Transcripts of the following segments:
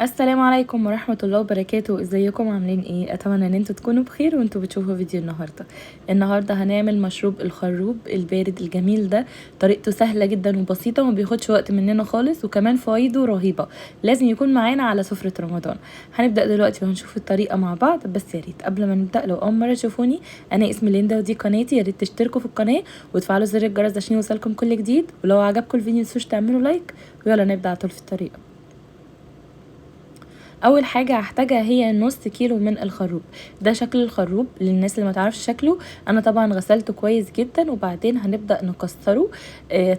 السلام عليكم ورحمة الله وبركاته. ازيكم عاملين ايه؟ اتمنى ان انتوا تكونوا بخير وانتوا بتشوفوا فيديو النهاردة. النهاردة هنعمل مشروب الخروب البارد الجميل ده. طريقته سهلة جدا وبسيطة وما بياخدش وقت مننا خالص، وكمان فوائده رهيبة، لازم يكون معانا على سفرة رمضان. هنبدأ دلوقتي وهنشوف الطريقة مع بعض، بس يا ريت قبل ما نبدأ لو اول مرة تشوفوني، انا اسمي ليندا ودي قناتي، يا ريت تشتركوا في القناة وتفعلوا زر الجرس عشان يوصلكم كل جديد، ولو عجبكم الفيديو متنسوش تعملوا like. ويلا نبدأ على طول في الطريقة. اول حاجة هحتاجها هي نص كيلو من الخروب. ده شكل الخروب للناس اللي ما تعرفش شكله. انا طبعا غسلته كويس جدا، وبعدين هنبدا نكسره.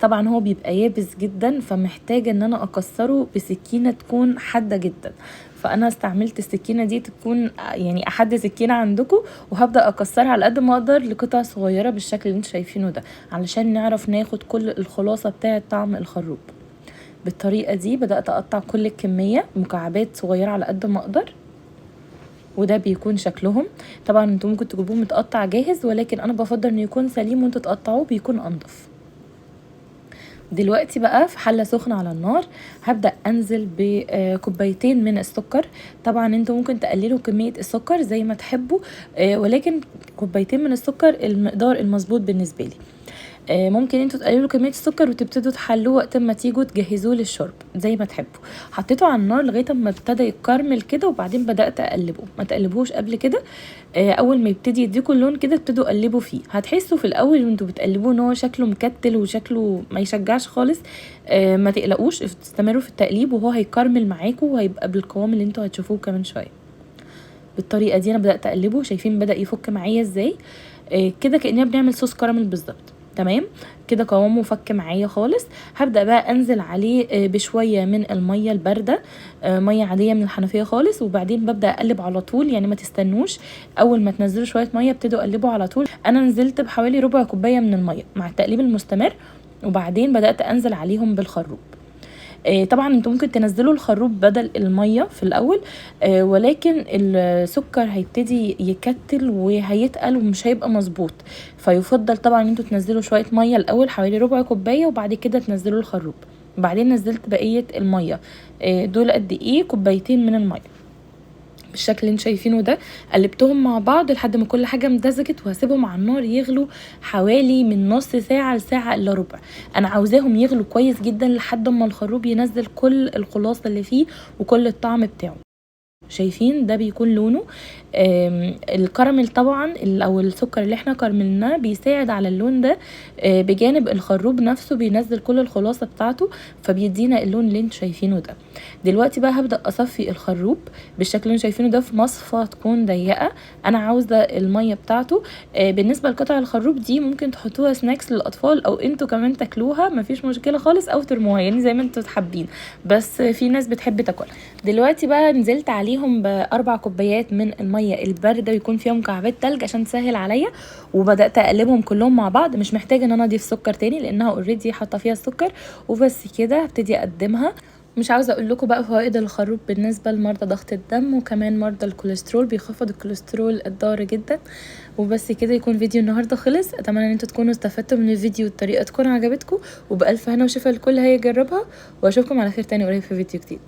طبعا هو بيبقى يابس جدا، فمحتاجه ان انا اكسره بسكينة تكون حادة جدا، فانا استعملت السكينة دي تكون يعني احد سكينة عندكم، وهبدا اكسرها على قد ما اقدر لقطع صغيرة بالشكل اللي انتم شايفينه ده، علشان نعرف ناخد كل الخلاصة بتاعه طعم الخروب. بالطريقة دي بدأت أقطع كل الكمية مكعبات صغيرة على قد ما أقدر، وده بيكون شكلهم. طبعا انتوا ممكن تجيبوه متقطع جاهز، ولكن أنا بفضل إنه يكون سليم وانتوا تقطعوه بيكون أنضف. دلوقتي بقى في حلة سخنة على النار هبدأ أنزل بكوبايتين من السكر. طبعا انتوا ممكن تقللوا كمية السكر زي ما تحبوا، ولكن كوبايتين من السكر المقدار المظبوط بالنسبة لي. ممكن انتوا تقللوا كمية السكر وتبتدوا تحلوه وقت ما تيجوا تجهزوه للشرب زي ما تحبوا. حطيته على النار لغاية اما ابتدى يتكرمل كده، وبعدين بدات اقلبه. ما تقلبوش قبل كده، اول ما يبتدي يديكوا اللون كده ابتدوا قلبوا فيه. هتحسوا في الاول وانتوا بتقلبوه ان هو شكله مكتل وشكله ما يشجعش خالص. ما تقلقوش، استمروا في التقليب وهو هيكرمل معاكم وهيبقى بالقوام اللي انتوا هتشوفوه كمان شوية. بالطريقة دي انا بدات اقلبه، شايفين بدا يفك معايا ازاي؟ كده كاننا بنعمل صوص كراميل بالظبط. تمام كده قوامه فك معايا خالص. هبدأ بقى انزل عليه بشوية من المية الباردة، مية عادية من الحنفية خالص، وبعدين ببدأ اقلب على طول، يعني ما تستنوش، اول ما تنزلوا شوية مية ابتدوا قلبوا على طول. انا نزلت بحوالي ربع كوباية من المية مع التقليب المستمر، وبعدين بدأت انزل عليهم بالخروب. طبعا انتوا ممكن تنزلوا الخروب بدل المية في الاول، ولكن السكر هيبتدي يكتل وهيتقل ومش هيبقى مظبوط، فيفضل طبعا انتوا تنزلوا شوية مية الاول حوالي ربع كوباية، وبعد كده تنزلوا الخروب. بعدين نزلت بقية المية، دول قد ايه؟ كوبايتين من المية بالشكل اللي انتوا شايفينه ده. قلبتهم مع بعض لحد ما كل حاجة امتزجت، وهسيبهم على النار يغلوا حوالي من نص ساعة لساعة الا ربع. انا عاوزاهم يغلوا كويس جدا لحد ما الخروب ينزل كل الخلاصة اللي فيه وكل الطعم بتاعه. شايفين ده بيكون لونه الكراميل طبعا او السكر اللي احنا كرملناه بيساعد على اللون ده، بجانب الخروب نفسه بينزل كل الخلاصة بتاعته، فبيدينا اللون اللي انتوا شايفينه ده. دلوقتي بقى هبدا اصفي الخروب بالشكل اللي انتوا شايفينه ده في مصفى تكون ضيقه، انا عاوزه المية بتاعته. بالنسبة لقطع الخروب دي ممكن تحطوها snacks للاطفال او انتوا كمان تاكلوها، مفيش مشكلة خالص، او ترموها يعني زي ما انتوا حابين، بس في ناس بتحب تاكلها. دلوقتي بقى نزلت عليهم ب4 كوبايات من المية البارده ويكون فيهم مكعبات تلج عشان تسهل عليا، وبدات اقلبهم كلهم مع بعض. مش محتاجه ان انا اضيف سكر تاني لانها already حاطه فيها السكر. وبس كده هبتدي اقدمها. مش عاوزه اقول لكم بقى فوائد الخروب بالنسبة لمرضى ضغط الدم وكمان مرضى الكوليسترول، بيخفض الكوليسترول الضار جدا. وبس كده يكون فيديو النهارده خلص. اتمنى ان انتوا تكونوا استفدتوا من الفيديو والطريقة تكون عجبتكم، وبالف هنا وشفا لكل هيجربها، واشوفكم على خير تاني قريب في فيديو جديد.